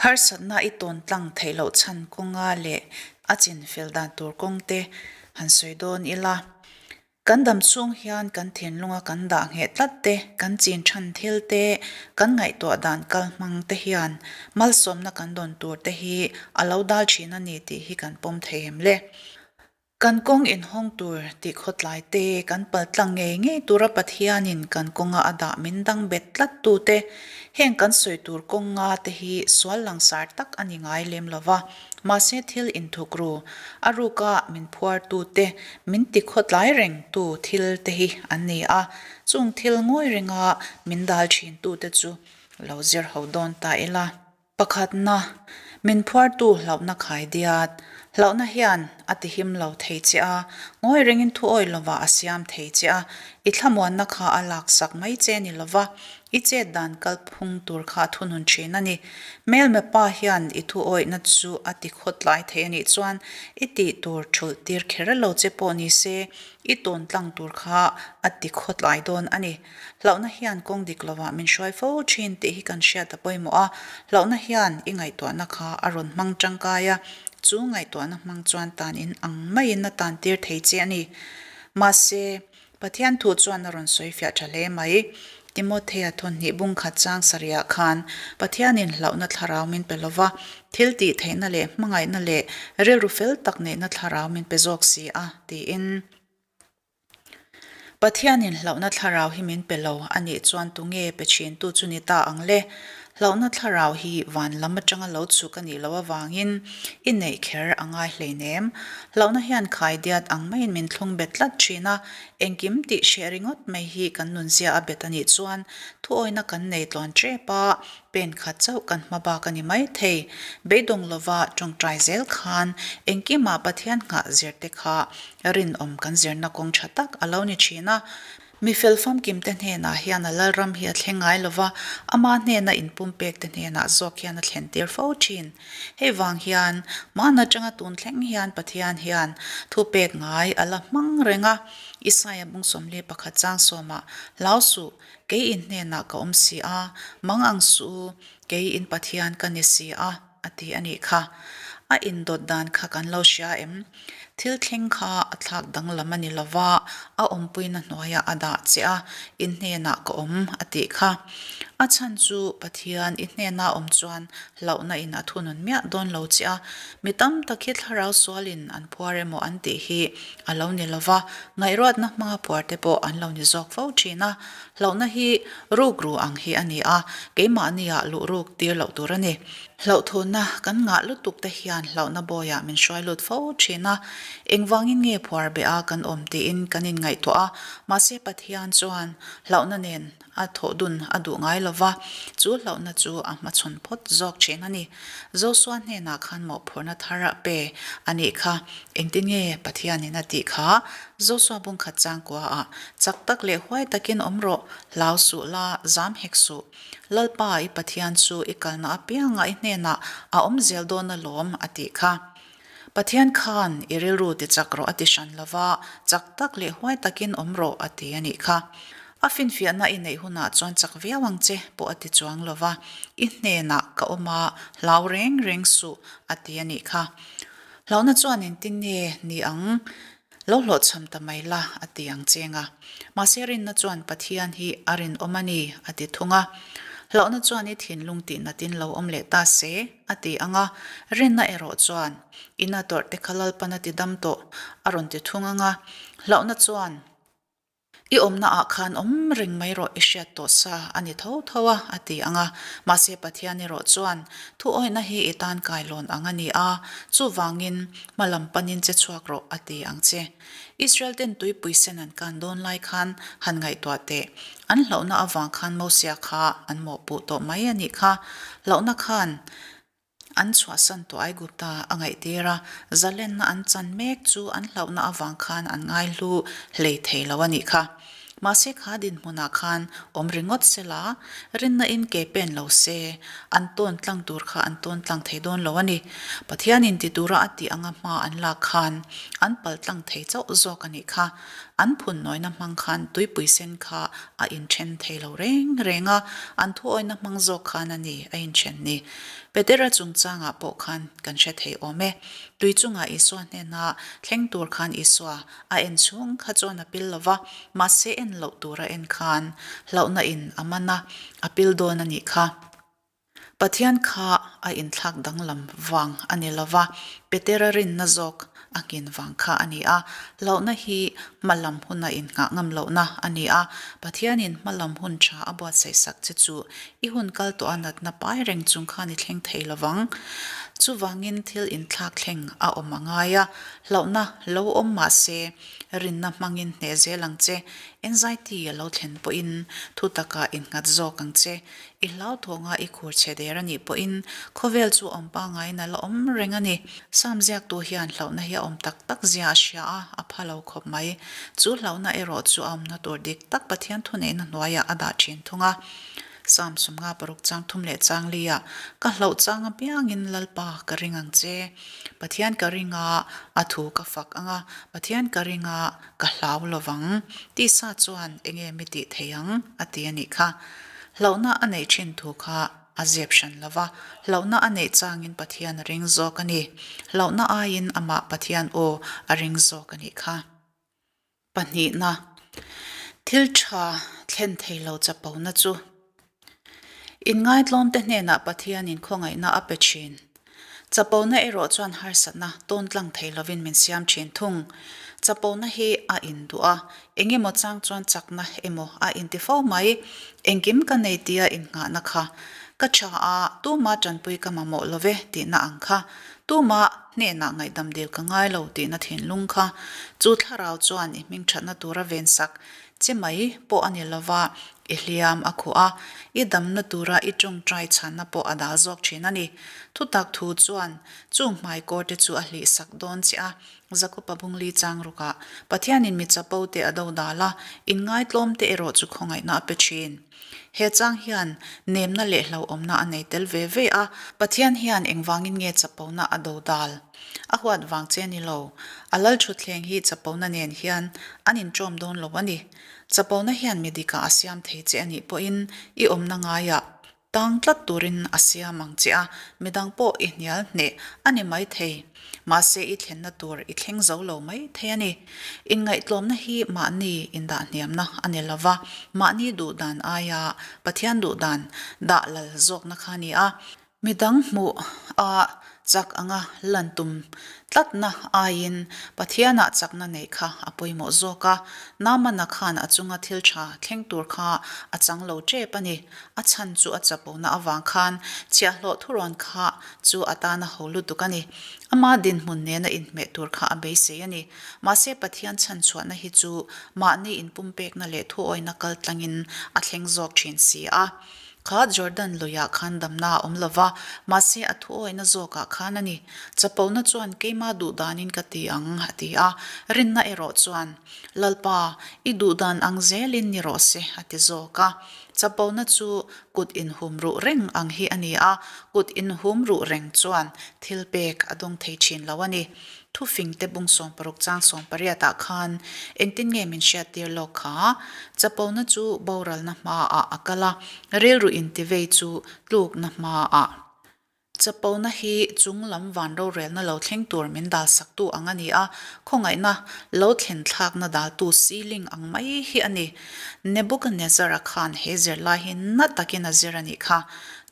Harsatna i tawn tlang theih loh chhan kawnga leh a chinfel dan tur kawng te han sawi dawn ila. Kan dam chhung hian kan thinlunga kan dah ngheh tlat te, kan chin than thil te, kan ngaihtuah dan kal hmang te hian malsawmna kan dawn tur te hi a lo dal thin a ni tih hi kan pawm thei em le? Kan kawng inhawng tur tih khawtlai te, kan paltlang ngei ngei tura Pathianin kan kawnga a dah min dang bet tlat tute, heng kan sawi tur kawng nga te hi sual langsar tak a ni ngai lem lo va, mahse thil inthuk ru, a ruka min phuar tute, min ti khawtlai reng tu thil te hi an ni a, chung thil ngawi renga min dal thin tute chu lo zir ho dawn ta ila. Pakhatna, min phuartu hlauhna khai diat. Hlauhna hian a tihim lo thei che a, ngawi rengin thu awih lovah a siam thei che a, i thlamuanna kha a laksak mai che ni lova, i chet dan kalphung tur kha a thunun thin a ni. Hmelma pa hian i thu awihna chu a ti khawtlai thei a nih chuan i tih tur thulh tir kher lo che pawh ni se, i tawn tlang tur kha a ti khawtlai dawn a ni. Hlauhna hian kawng dik lovah min hruai fo thin tih hi kan hriat a pawimawh a, hlauhna hian i ngaihtuahna kha a rawn hmang tangkai a, chu ngaihtuahna hmang chuan tan in ang maiin a tan tir thei che a ni. Mahse, Pathian thu chuan a rawn sawi fiah tha hle mai. Timothea thawnhnih bung khat chang sarihah khan Pathianin hlauhna thlarau min pe lova, thil tih theihna leh hmangaihna leh rilru fel tak neihna thlarau min pe zawk si a, tiin. Pathianin hlauhna thlarau hi min pe lo a nih chuan tunge pe thintu chu ni ta ang le? Hlauhna thlarau hi van lam atanga lo chhuk a nih loh avangin i neih kher a ngai hleinem. Hlauhna hian khaidiat ang maiin min thlung bet tlat thin a, engkim tih hreh ringawt mai hi kan nunzia a bet a nih chuan thuawina kan nei tluan tep a, Pen khat chauh kan hma bak a ni mai thei. Beidawng lova tawngtai zel khan engkimah Pathian nghah zir te kha rinawm kan zirna kawng tha tak a lo ni thin a. Mi fel famkim te hnenah hian a Lalram hi a thleng ngai lova, ama hnena inpumpek te hnenah zawk hian a thlen tir fo thin. Hei vang hian hmaan atanga tun thleng hian Pathian hian thupek ngai a la hmang reng a. Isaia bungsawmli pakhat chang sawmah, Hlau suh, Kei in hnenah ka awm si a, mang ang suh u, kei in Pathian ka ni si a, a ti a nih kha. A indawt dan kha kan lo hria em? Thil thleng kha a thlak danglam a ni lo va, a awmpuina hnuaiah a dah che a, in hnenah ka awm, a tih kha. A chhan chu Pathian i hnena awm chuan hlauhna in a thunun miah dawn lo che a, mi tam tak hi thlarau sualin an phuar emaw an tih hi A lo ni lo va, ngaihruatna hmanga puar te pawh an lo ni zawk fo thin a. Hlauhna hi rukru ang hi a ni a, keimahniah luh ruk tir loh tur a ni. Hlauhthunna kan ngah lutuk te hian hlauhna bawiah min hruai lut fo thin a. Engvangin nge phuar beh a kan awm tiin kan inngaihtuah a, mahse Pathian chuan hlauhna nen A thawh dun a duh ngai lo va, chu hlauhna chu a hmachhawn phawt zawk thin a ni. Joshua hnenah khan mawhphurhna thar a pe a nih kha. Engtin nge Pathianin a tih kha? Joshua bungkhat changkuaah, Chak tak leh huai takin awm rawh, hlau suh la, zam hek suh. Lalpa i Pathian chu i kalna apianga i hnenah a awm zel dawn alawm, a tih kha. Pathian khan i rilru ti chak rawh a ti hran lo va, chak tak leh huai takin awm rawh a ti a nih kha. A finfiahna i neih hunah chuan chak viau ang che pawh a ti chuang lo va, i hnenah ka awm a, hlau reng reng suh a ti a nih kha. Hlauhna chuan engtin nge ni ang? Lo hlawhchham ta mai la a ti ang cheng a. Mahse rinna chuan Pathian hi a rinawm a ni a ti thung a. Hlauhna chuan i thinlung tih natin lo awm leh ta se a ti ang a. Rinna erawh chuan ina tawrh te kha Lalpan a ti dam tawh a rawn ti thung ang a. Hlauhna chuan. I awmna ah khan awm reng mai rawh i hriat tawh sa a ni tho tho a, a ti ang a. Mahse Pathian erawh chuan thu awihna hi i tan kailawn ang a ni a, chuvangin hma lam panin che chhuak rawh a ti ang che. Israel ten tuipui sen an kan dawn lai khan han ngaihtuah teh. An hlauhna avang khan Mosia kha an mawhpuh tawh mai a nih kha. Hlauhna khan An chhuahsan tawh Aigupta a ngaihtir a, zalenna an chan mek chu an hlauhna avang khan an ngaihlu hlei thei lo a nih kha. Mahse kha dinhmunah khan awm ringawt se la, rinna in ke pen lo se, an tawn tlang tur kha an tawn tlang thei dawn lo a ni. Pathianin ti tura a tih anga hma an lak khan an pal tlang thei chauh zawk a nih kha. An phunnawina hmang khan tuipui sen kha a inthen thei lo reng reng a, an thuawina hmang zawk khan a ni a inthen ni. Petera chungchangah pawh khan kan hre thei awm e. Tui chungah Isua hnena thleng tur khan Isua a en chhung kha chuan a pil lo va, mahse en loh tur a en khan hlauhna in a man a, a pil dawn a nih kha. Pathian kha a inthlak danglam vang a ni lo va, Petera rinna zawk a nghin vang kha a ni a. Hlauhna hi hmalam huna innghah ngam lohna a ni a. Pathianin hmalam hun tha a buatsaih sak che chu i hun kal tawh a natna pai reng chung khan i thleng thei lo vang. Chuvangin thil inthlak thleng a awm a ngai a, hlauhna lo awm mah se rinna hmangin hneh zel ang che. Anxiety a lo thlen pawhin thutakah innghat zawk ang che. I hlauthawng a i khur chhe der a nih pawhin khawvel chu awm pangaiin a la awm reng a ni. Sam ziaktu hian hlauhna hi a awm tak tak zia a hria a, a pha lo khawp mai. Chu hlauhna erawh chu a awmna tur dik tak Pathian thuneihna hnuaiah a dah thin thung a. Sam sumnga paruk chang thum leh chang liah, Ka hlauh chang apiangin Lalpa ka ring ang che. Pathian ka ring a, a thu ka fak ang a, Pathian ka ring a, ka hlau lovang. Tisa chuan enge mi tih thei ang? a ti a nih kha. Hlauhna a neih thin thu kha a zep hran lo va, hlauhna a neih changin Pathian a ring zawk a ni. Hlauhna aiin amah Pathian aw a ring zawk a nih kha. Pahnihna, thil tha thlen thei lo chapona chu Inngaitlawmte hnenah Pathianin khawngaihna a pe thin. Chapona erawh chuan harsatna tawn tlang thei lovin min siam thin thung. Chapona hi a induh a, eng emaw chang chuan chakna emaw a inti fo mai. Engkim ka nei tia innghahna kha ka tha a, tuma tanpui ka mamawh lo ve tihna ang kha, tuma hnenah ngaihdam dil ka ngai lo tihna thinlung kha. Chu thlarau chuan i hmingthatna tura vensak che mai pawh a ni lova, I hliam a khuh a, i damna tura i tawngtai chhanna pawh a dal zawk thin a ni. Thutak thu chuan chung hmaikawr te chu a hlih sak dawn che a, Jakob-a bungli chang rukah Pathianin mi chapo te a do dal a, inngaitlawm te erawh chu khawngaihna a pe thin. He chang hian nemna leh hlauhawmna a nei tel ve ve a, Pathian hian engvangin nge chapona a do dal? A huat vang che ni lo. A lal thutthleng hi chapona nen hian an inṭawm dawn lo a ni. Chapona hian mi dikah a siam thei che a nih pawhin i awmna ngaiah tang tlat turin a siam ang che a, midang pawh i hnial hneh a ni mai thei. Mahse i thlenna tur i thleng zo lo mai thei a ni. Inngaihtlawmna hi mahni indahhniamna a ni lova, mahni duhdan aia Pathian duhdan dah lal zawkna kha a ni a. Midang hmuh a chak anga lan tum tlatna aiin Pathianah chakna neih kha a pawimawh zawk a. Naamana khan a chunga thil tha thleng tur kha a chang lo tep a ni. A chhan chu a chapona avang khan chhiahhlawh thurawn kha chu a tan a ho lutuk a ni. Ama dinhmun nena inhmeh tur kha a beisei a ni. Mahse Pathian chhanchhuahna hi chu mahni inpumpekna leh thuawina kaltlangin a thleng zawk thin si a. Kha Jordan luiah khan damna a awm lo va, mahse a thuawihna zawkah khan a ni. Chapona chuan keima duhdanin ka ti ang, a ti a. Rinna erawh chuan, Lalpa, i duhdan ang zelin ni rawh se, a ti zawk a. Chapona chu kut inhum ruh reng ang hi a ni a, kut inhum ruh reng chuan thil pek a dawng thei thin lo a ni. Thufingte bung 60 chang 18 ah khan engtin nge min hriattir lawk kha? Chapona chu boralna hmaah a kal a, rilru intivei chu tlukna hmaah. Chapona hi chung lam van rorelna lo thleng tur min dalsaktu ang a ni a, khawngaihna lo thlen thlakna daltu ceiling ang mai hi a ni. Nebuchadnezzar-a khan he zirlai hi na takin a zir a nih kha.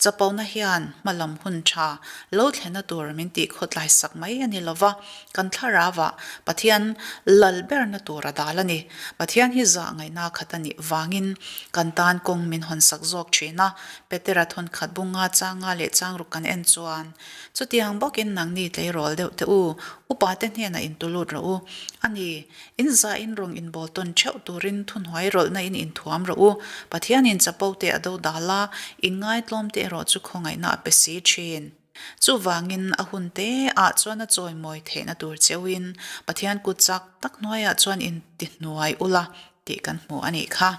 Chapona hian hmalam hun tha lo thlenna tur min tih khawtlai sak mai a ni lova, kan thlarauah Pathian lal berna tur a dal a ni. Pathian hi zah ngaihna khat a nih vangin kan tan kawng min hawn sak zawk thin a, Petera thawnkhat bunga changa leh changruk kan en chuan chutiang bawkin nangni tleirawl deuh teh u, upate hnenah intulut rawh u a ni. In zahin rawng inbawl tawn theuh turin thuhnuai rawlhna in inthuam rawh u. Pathianin chapo te a do dal a, inngaitlawm te erawh chu khawngaihna a pe si thin. Chuvangin a hun te ah chuan a chawimawi theihna tur cheuhin Pathian kut chak tak hnuaiah chuan intihnuai ula tih kan hmu a nih kha.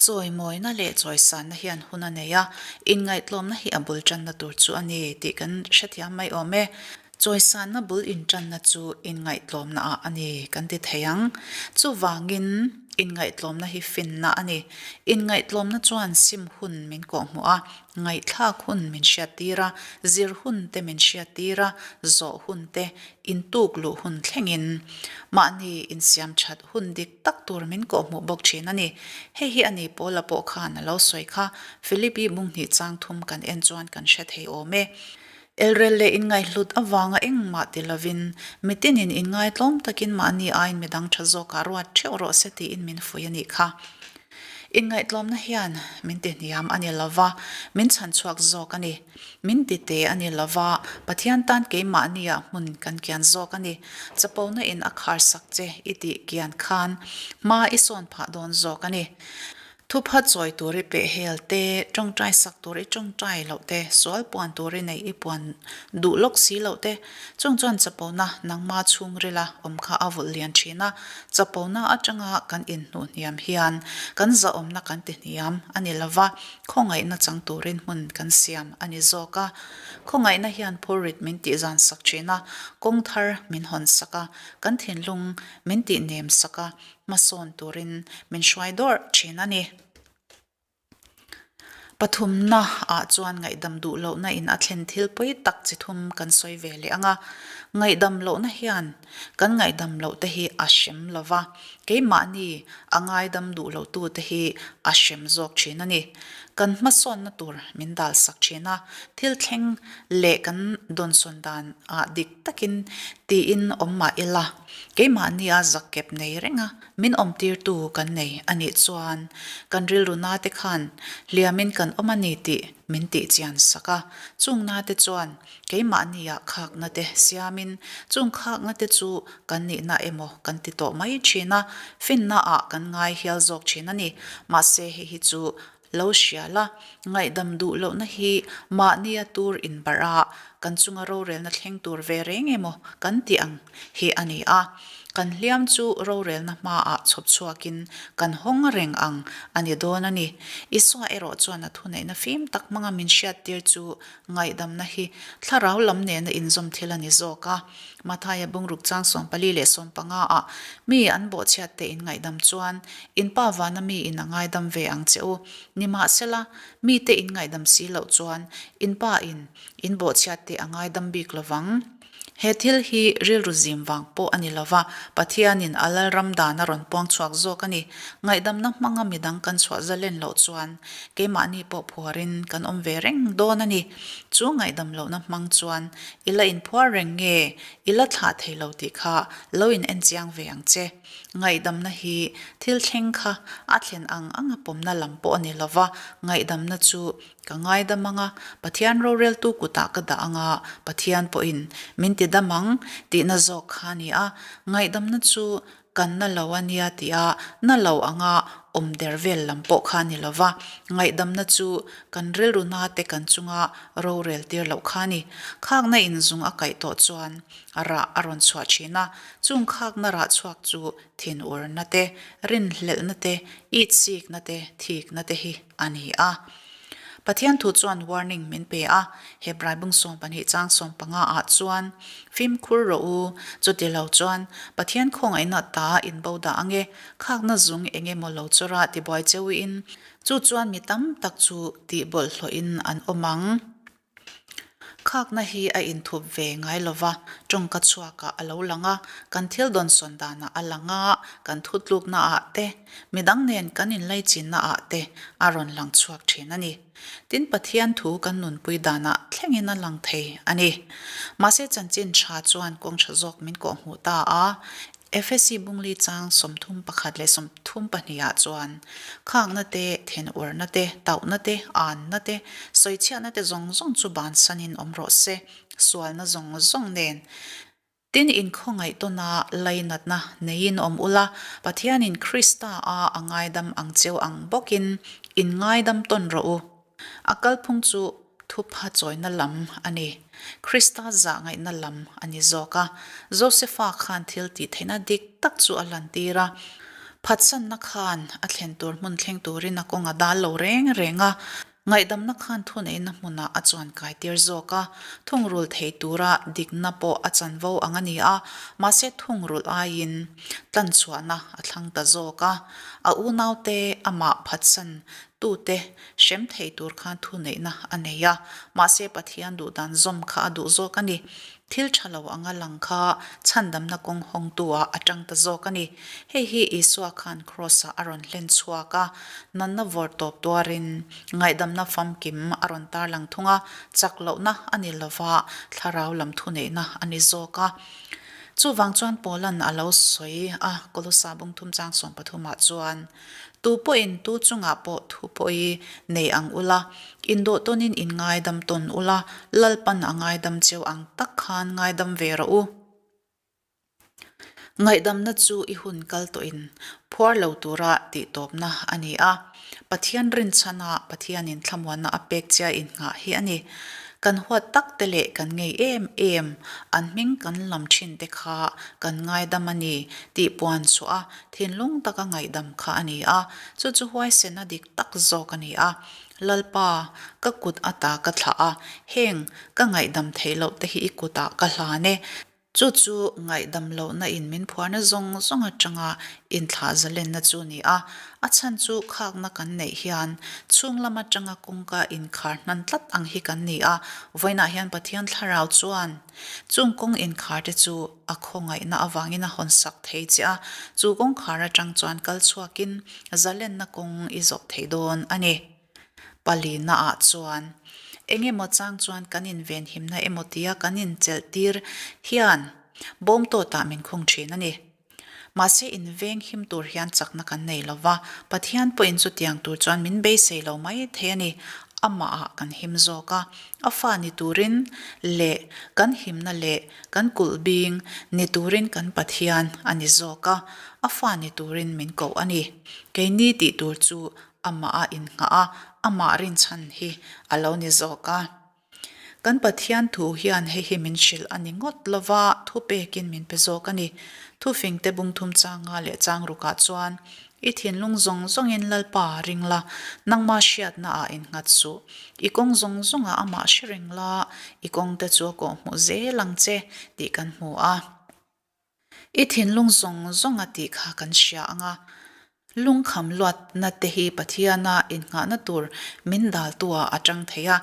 Chawimawina leh chawisanna hian hun a nei a, inngaihtlawmna hi a bul tanna tur chu a ni tih kan hrethiam mai awm e. Chawisanna bul inṭanna chu inngaihtlawmnaah a ni kan ti thei ang. Chuvangin, inngaihtlawmna hi finna a ni. Inngaihtlawmna chuan sim hun min kawhhmuh a, ngaihthlak hun min hriattir a, zir hun te min hriattir a, zawh hun te, intuk luh hun thlengin mahni insiam that hun dik tak tur min kawhhmuh bawk thin a ni. Hei hi a ni Paula pawh khan a lo sawi kha, Philippi bunghnih chang thum kan en chuan kan hre thei awm e. Elrel leh inngaihhlut avanga engmah ti lovin, mitinin inngaitlawm takin mahni aiin midang tha zawkah ruat theuh rawh se tiin min fuih a nih kha. Inngaihtlawmna hian min ti hniam a ni lova, min chhan chhuak zawk a ni. Min ti te a ni lova, Pathian tan keimahniah hmun kan kian zawk a ni. Chapona in a khar sak che i tih kian khan hma i sawn phah dawn zawk a ni. Thupha chawi tur i peh hel te, tawngtai sak tur i tawngtai loh te, sual puan tur i neih i puan duh lawk si loh te, chung chuan chapona nangma chhungrila awm kha a vulh lian thin a, chapona atanga kan inhnuh hniam hian kan zahawmna kan ti hniam a ni lova, khawngaihna chang turin hmun kan siam a ni zawk a. Khawngaihna hian phurrit min tihzan sak thin a, kawng thar min hawn sak a, kan thinlung min tihnem sak a, hmasawn turin min hruai dawrh thin a ni. Pathumna ah chuan ngaihdam duh lohna in a thlen thil pawi tak chi thum kan sawi ve leh ang a. Ngaihdam lohna hian kan ngaihdam loh te hi a hrem lo va, keimahni a ngaidam duh loh tu te hi a hrem zawk thin a ni. Kan hmasawnna tur min dal sak thin a, thil thleng leh kan dawnsawn dan ah dik takin tiin awm mah ila, Keimahnia zakkep nei renga min awmtirtu kan nei a nih chuan kan rilru nate khan hliamin kan awm a ni tih min tihchian sak a. Chung nate chuan keimahnia khakna te siamin chung khakna te chu kan nihna emaw kan ti tawh mai thin a, finnaah kan ngai hial zawk thin a ni. Mahse hei hi chu Lo hria la, ngaihdam duh lohna hi mahnia tur inbarh a, kan chunga rorelna thleng tur ve reng emaw kan tih ang hi a ni a. Kan hliam chu rorelna hmaah chhawp chhuakin kan hawng reng ang a ni dawn a ni. Isua erawh chuan a thuneihna fim tak hmanga min hriattir chu ngaihdamna hi thlarau lam nena inzawm thil a ni zawk a. Mathaia bungruk chang 44 ah mi an bawhchhiat te in ngaihdam chuan in pa vana mi in a ngaidam ve ang che u. Nimahsela, mi te in ngaihdam si loh chuan in pa in in bawhchhiat te a ngaidam bik lovang. He thil hi rilru zim vang pawh a ni lova, Pathianin a Lalram dan a rawn puang chhuak zawk a ni. Ngaihdamna hmanga midang kan chhuah zalen loh chuan keimahni pawh phuarin kan awm ve reng dawn a ni. Chu ngaihdam lohna hmang chuan i la inphuar reng nge i la thlah thei lo tih kha lo in en chiang ve ang che. Ngaihdamna hi thil thleng kha a thlen ang ang a pawmna lam pawh a ni lo va, ngaihdamna chu ka ngaidam ang a, Pathian roreltu kutah ka dah ang a, Pathian pawhin min ti dam ang tihna zawk kha a ni a. Ngaihdamna chu Kan na lo a nia tia na lo anga awm der vel lam pawh kha a ni lo va, ngaihdamna chu kan rilru na te kan chunga rorel tir loh kha a ni. Khakna in zung a kaih tawh chuan a rah a rawn chhuah thin a, chung khakna rah chhuak chu thinurna te, rinhlelhna te, itsikna te, thikna te hi a ni a. Pathian thu chuan warning min pe a, Hebrai bung 12 chang 15 ah chuan, Fimkhur rawh u, chuti lo chuan Pathian khawngaihna ta in bo dah ange, khakna zung eng emaw lo chawrah tibuai cheu in, chu chuan mi tam tak chu tih bawlhhlawhin an awm ang. Khakna hi a inthup ve ngai lova, tawngka chhuakah a lo lang a, kan thil dawnsawn danah a lang a, kan thutluknaah te, midang nen kan inlaichinnaah te a rawn lang chhuak thin a ni. Tin, Pathian thu kan nunpui danah thlengin a lang thei a ni. Mahse, chanchin tha chuan kawng tha zawk min kawhhmuh ta a, Efesi bungli chang 31 leh 32 ah chuan khakna te, thenurna te, tauhna te, anna te, sawichhiatna te zawng zawng chu bansanin awm rawh se, sualna zawng zawng nen. Tin, inkhawngaih tawna lainatna neiin awm ula, Pathianin Krista a a ngaidam ang cheu ang bawkin inngaidam tawn rawh u. A kalphung chu thupha chawina lam a ni. Krista zah ngaihna lam a ni zawk a. Josefa khan thil tih theihna dik tak chu a lantir a. Phatsanna khan a thlen tur hmun thleng turin a kawng a dal lo reng reng a. Ngaihdamna khan thuneihna hmunah a chuan kaitir zawk a, thungrul thei tura dikna pawh a chanvo ang a ni a, mahse thungrulh aiin tlanchhuahna a thlang ta zawk a. A unaute amah phatsan tute hrem thei tur khan thuneihna a nei a, mahse Pathian duhdan zawm kha a duh zawk a ni. Thil tha lo anga lang kha chhandamna kawng hawngtu-ah a tang ta zawk a ni. Hei hi Isua khan Kraws-ah a rawn hlen chhuak a, nanna vawr tawp tuarin ngaihdamna famkim a rawn tarlang thung a, chak lohna a ni lova, thlarau lam thuneihna a ni zawk a. Chuvang chuan Paula'n a lo sawi a, Kolosa bungthum chang 13 ah chuan, Tu pawhin tu chungah pawh thu pawi nei ang ula, indawh tawnin in ngaidam tawn ula, Lalpan a ngaidam cheu ang tak khan ngaidam ve rawh u. Ngaihdamna chu i hun kal tawhin phuar lo tura tihtawpna a ni a, Pathian rinchhana Pathianin thlamuanna a pek chia innghah hi a ni. Kan huat tak te leh kan ngei em em, an hming kan lam thin te kha kan ngaidam a ni tih puan chhuah a Thinlung taka ngaihdam kha a ni a, chu chu huaisena dik tak zawk a ni a. Lalpa, ka kut ata ka thlah a, heng ka ngaihdam theih loh te hi i kutah ka hlan e. Chu chu ngaihdam lohna in min phuarna zawng zawng atanga inthlah zalenna chu ni a, a chhan chu khakna kan neih hian chhung lam atanga kawngka inkhar hnan tlat ang hi kan ni a, vawiinah hian Pathian thlarau chuan Chung kawng inkhar te chu a khawngaihna avangin a hawn sak thei che a, chu kawngkhar atang chuan kal chhuakin zalenna kawng i zawh thei dawn a ni. Palina ah chuan eng emaw chang chuan kan invenhimna emaw tia kan inchelh tir hian bawm tawtah min khung thin a ni. Mahse in veng him tur hian chakna kan nei lo va, Pathian pawhin chutiang tur chuan min beisei lo mai thei a ni. Amahah kan him zawk a, a fa ni turin leh kan himna leh kan kulh bing ni turin kan Pathian a ni zawk a, a fa ni turin min koh a ni. Keini tih tur chu amah a innghah a, amah rinchhan hi a lo ni zawk a. Kan Pathian thu hian hei hi min hrilh a ni ngawt lova, thupekin min pe zawk a ni. Thufingte bungthum changa leh changrukah chuan, I thinlung zawng zawngin Lalpa ring la, nangma hriatnaah innghat suh. I kawng zawng zawngah amah hre reng la, i kawngte chu a kawhhmuh zel ang che, tih kan hmu a. I thinlung zawng zawng a tih kha kan hria ang a, lungkham luatna te hi Pathiana innghahna tur min daltu-ah a tang thei a.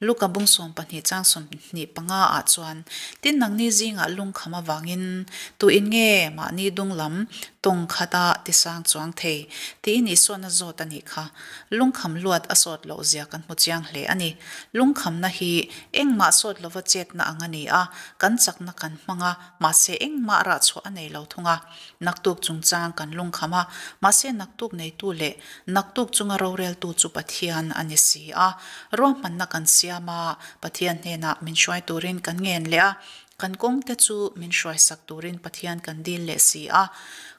Luka bung 12 chang 25 ah chuan, Tin nangni zingah lungkham avangin tuin nge mahni dung lam tawng khata tisang chuang thei? tiin Isuan a zawt a nih kha. Lungkham luat a sawt loh zia kan hmu chiang hle a ni. Lungkhamna hi engmah sawt lova chetna ang a ni a, kan chakna kan hmang a, Mahse engmah rah chhuah a nei lo thung a, naktuk chungchang kan lungkham a, mahse naktuk neitu leh naktuk chunga roreltu chu Pathian a ni si a. Ruahmanna kan siam a, Pathian hnenah min hruai turin kan ngen leh a, kan kawngte chu min hruaisak turin Pathian kan dil leh si a.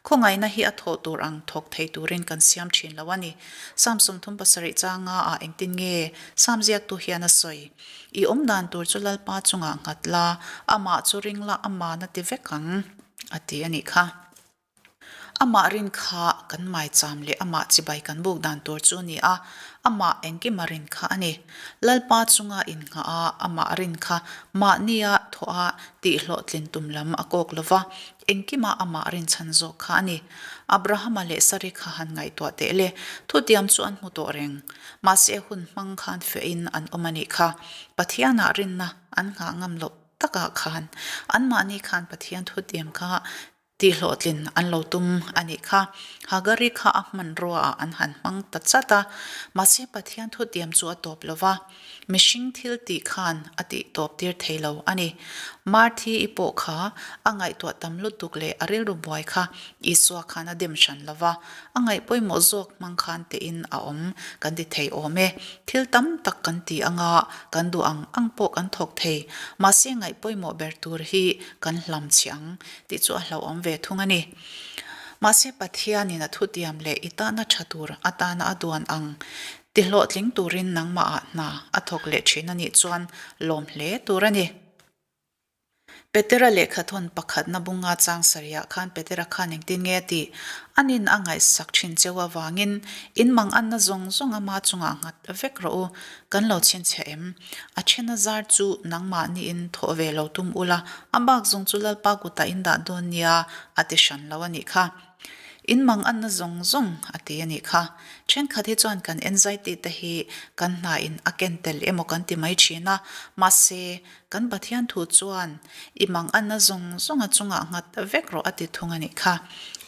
Khawngaihna hi a thawh tur ang thawk thei turin kan siam thin lo a ni. Psalm 37 changa ah engtin nge Psalm ziaktu hian a sawi? I awm dan tur chu Lalpa chungah nghat la, amah chu ring la, aman a ti vek ang, a ti a nih kha. Amah rin kha kan maicham leh amah chibai kan buk dan tur chu a ni a, amah engkima rin kha a ni. Lalpa chunga innghah a, amah rin kha mahnia thawh a tihhlawhtlin tum lam a kawk lo va, engkima amah rinchhan zawk kha a ni. Abrahama leh Sari kha han ngaihtuah teh le, thutiam chu an hmu tawh reng. Mahse hun hmang khan fiahin an awm a nih kha. Pathianah rinna an nghah ngam loh takah khan anmahni khan Pathian thutiam kha tihhlawhtlin an lo tum a nih kha. Hagari kha a hmanruaah an han hmang ta chat a, mahse Pathian thutiam chu a tawp lo va. Mihring thil tih khan a tih tawp tir thei lo a ni. Marthi-i pawh kha a ngaihtuah tam lutuk leh a rilru buai kha Isua khan a dem hran lo va, a ngaih pawimawh zawk hmang khan tein a awm kan ti thei awm e. Thil tam tak kan ti anga kan duh ang ang pawh kan thawk thei, mahse ngaih pawimawh ber tur hi kan hlam chhi ang tih chu a hlauhawm ve thung a ni. Mahse Pathianin a thutiam leh i tahna tha tur atana a duan ang Tihlawhtling turin nangmahah hna a thawk leh thin a nih chuan lawm hle tur a ni. Petera lehkhathawn pakhatna bunga chang sarihah khan Petera khan engtin nge a tih? Anin a ngaihsak thin cheu avangin in mang anna zawng zawng ama chungah nghat vek rawh u, kan lo chhinchhiah em? A thena zar chu nangmahniin thawh ve lo tum ula, a bak zawng chu Lalpa kutah in dah dawn nia a ti hran lo a nih kha. In mang anna zawng zawng a ti a nih kha. Thenkhat hi chuan kan anxiety te hi kan hna in a ken tel emaw kan ti mai thin a, mahse kan Pathian thu chuan i mang anna zawng zawng a chungah nghat vek rawh a ti thung a nih kha.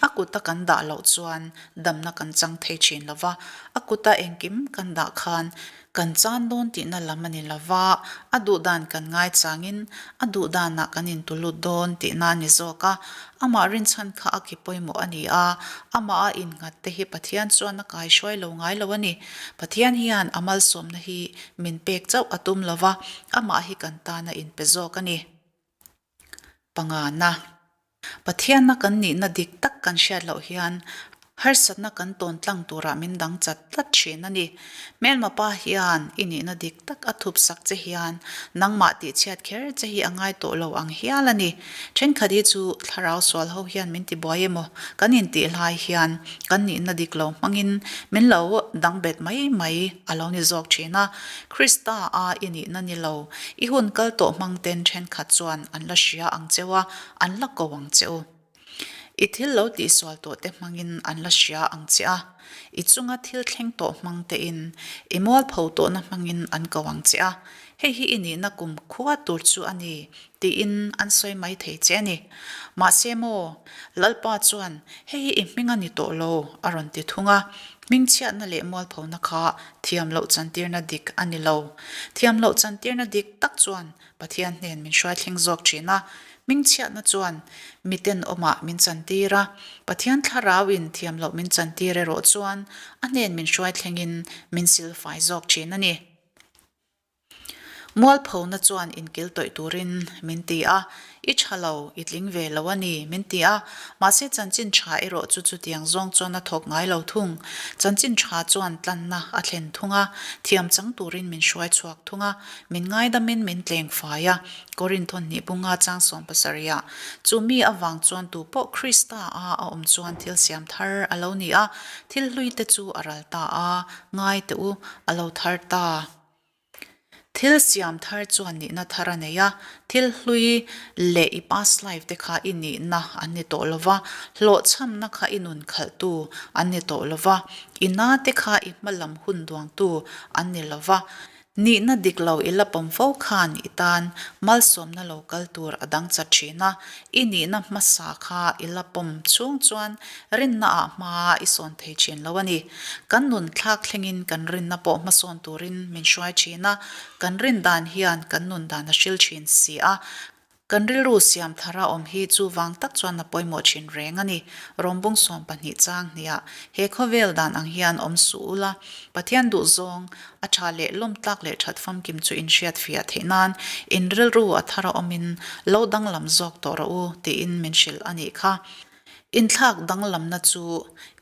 A kuta kan dah loh chuan damna kan chang thei thin lo va, a kuta engkim kan dah khan Kan chan dawn tihna lam a ni lo va, a duh dan kan ngai changin a duh danah kan intulut dawn tihna a ni zawk a. Amah rinchhan kha a ki pawimawh a ni a, amah a innghat te hi Pathian chuan a kaihruai lo ngai lo a ni. Pathian hian a malsawmna hi min pek chauh a tum lo va, amah hi kan tan a inpe zawk a ni. Pangana. Pathianna kan nihna dik tak kan hriat loh hian harsatna kan tawn tlang turah min dang chat tlat thin a ni. Hmelma pa hian i nihna dik tak a thup sak che hian nangmah tihchhiat kher che hi a ngai tawh lo ang hial a ni. Thenkhat hi chu thlarau sual ho hian min tibuai emaw kan intihlai hian kan nihna dik lo hmangin min lo dang bet mai mai a lo ni zawk thin a. Krista a i nihna ni lo, i hun kal tawh hmang ten thenkhat chuan an la hria ang cheu a, an la ko ang che u. I thil lo tihsual tawh te hmangin an la hria ang che a, i chunga thil thleng tawh hmang tein i mualpho tawhna hmangin an ko ang che a, hei hi i nihna kum khua tur chu a ni tiin an sawi mai thei che a ni. Mahse maw, Lalpa chuan hei hi i hming a ni tawh lo a rawn ti thung a, hmingchhiatna leh mualphona kha thiam loh chantirna dik a ni lo. Thiam loh chantirna dik tak chuan Pathian hnen min hruai thleng zawk thin a, hmingchhiatna chuan miten awmah min chantir a, Pathian thlarauin thiam loh min chantir erawh chuan a hnen min hruai thlengin min silfai zawk thin a ni. Mualphona chuan inkil tawih turin min ti a, I tha lo, i tling ve lo a ni, min ti a. Mahse chanchin tha erawh chu chutiang zawng chuan a thawk ngai lo thung. Chanchin tha chuan tlanna a thlen thung a, thiam chang turin min hruai chhuak thung a, min ngaidamin min tleng fai a. Korinth hnih bunga chang 70 ah, Chu mi avang chuan tu pawh Krista a a awm chuan thil siam thar a lo ni a, thil hlui te chu a ral ta a, ngai teh u, a lo thar ta. Thil siam thar chuan nihna thar a nei a, thil hlui leh i past life te kha i nihna an ni tawh lo va, hlawhchhamna kha i nun khalhtu an ni tawh lo va, i na te kha i hma lam hun duangtu an ni lo va. Nihna dik lo i la pawm fo khan i tan malsawmna lo kal tur a dang chat thin a, i nihna hmasa kha i la pawm chhung chuan rinna ah hma i sawn thei thin lo a ni. Kan nun thlak thlengin kan rinna pawh hmasawn turin min hruai thin a, kan rin dan hian kan nun dan a hril thin si a. Kan rilru siam thara awm hi chuvang tak chuan a pawimawh thin reng a ni. Rawmbung 12 chang hniah he khawvel dan ang hian awm suh ula, Pathian duhzawng, a tha leh lawmtlak leh that famkim chu in hriat fiah theih nan in rilru a thara awmin lo danglam zawk tawh rawh u tiin min hrilh a nih kha. Inthlak danglamna chu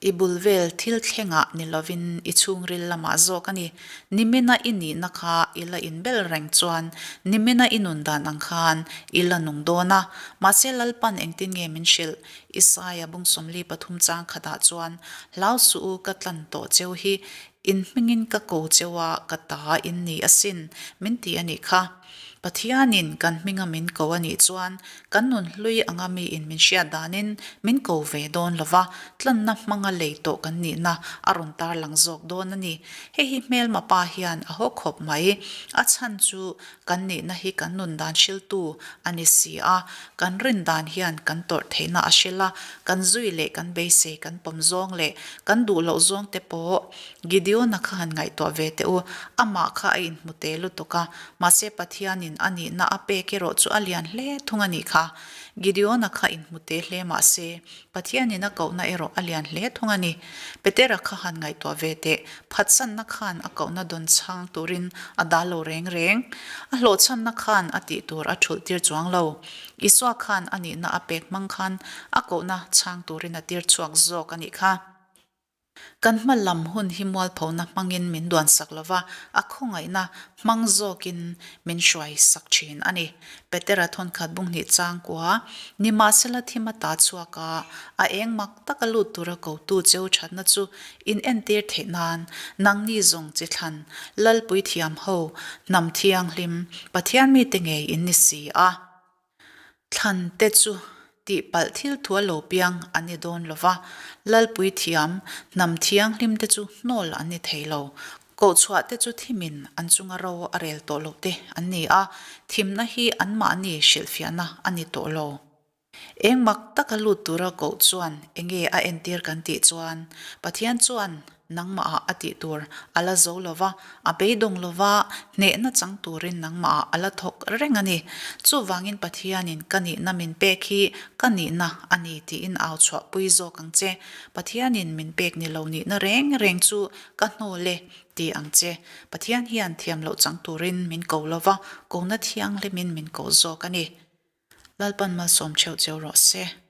i bul vel thil thlengah ni lovin i chhungril lamah zawk a ni. Nimina i nihna kha i la inbel reng chuan nimina i nun dan ang khan i la nung dawn a. Mahse Lalpan engtin nge min hrilh? Isaia bung 43 chang khatah chuan, Hlau suh u ka tlan tawh cheu hi, in hmingin ka ko cheu a, ka ta in ni asin, min ti a nih kha. Pathianin kan hminga min ko a nih chuan kan nun hlui anga miin min hriat danin min ko ve dawn lo va, tlanna hmanga lei tawh kan nihna a rawn tarlang zawk dawn a ni. Hei hi hmelma pa hian a haw khawp mai. A chhan chu kan nihna hi kan nun dan hriltu a ni si a, kan rin dan hian kan tawrh theihna a hril a, kan zui leh kan beisei kan pawm zawng leh kan duh loh zawng te pawh Gideon-a kha han ngaihtuah ve teh u, amah kha a inhmu te lutuk a, mahse Pathianin a nihna a pek erawh chu a lian hle thung a nih kha. Gideon-a kha inhmu te hle mahse Pathianin a kohna erawh a lian hle thung a ni. Petera kha han ngaihtuah ve teh, phatsanna khan a kohna dawn chhang turin a dal lo reng reng. A hlawhchhamna khan a tih tur a thulh tir chuang lo. Isua khan a nihna a pek hmang khan a kohna chhang turin a tir chhuak zawk a nih kha. Kan hma lam hun hi mualphona hmangin min duansak lo va, a khawngaihna hmang zawkin min hruai sak thin a ni. Petera thawnkhat bunghnih changkua, Nimahsela thim a ta chhuak a, a eng mak taka lut tura kotu cheu thatna chu in entir theih nan, nangni zawng chi thlan, Lalpui thiam ho, hnam thianghlim, Pathian mite ngei in ni si a. Thlan te chu tihpalh thil thua lo piang an ni dawn lo va, Lalpui thiam, hnam thianghlim te chu hnawl an ni thei lo. Kohchhuah te chu thimin an chunga ro a rel tawh loh te an ni a, thimna hi anmahni hrilhfiahna a ni tawh lo. Eng mak taka lut tura koh chuan enge a entir kan tih chuan Pathian chuan nangmahah a tih tur a la zo lo va, a beidawng lo va, hnehna chang turin nangmahah a la thawk reng a ni. Chuvangin Pathianin ka nihna min pek hi ka nihna a ni tiin au chhuahpui zawk ang che. Pathianin min pek ni lo nihna reng reng chu ka hnawl e ti ang che. Pathian hian thiam loh chang turin min ko lo va, kona thianghlimin min ko zawk a ni. Lalpan malsawm theuh cheu rawh se.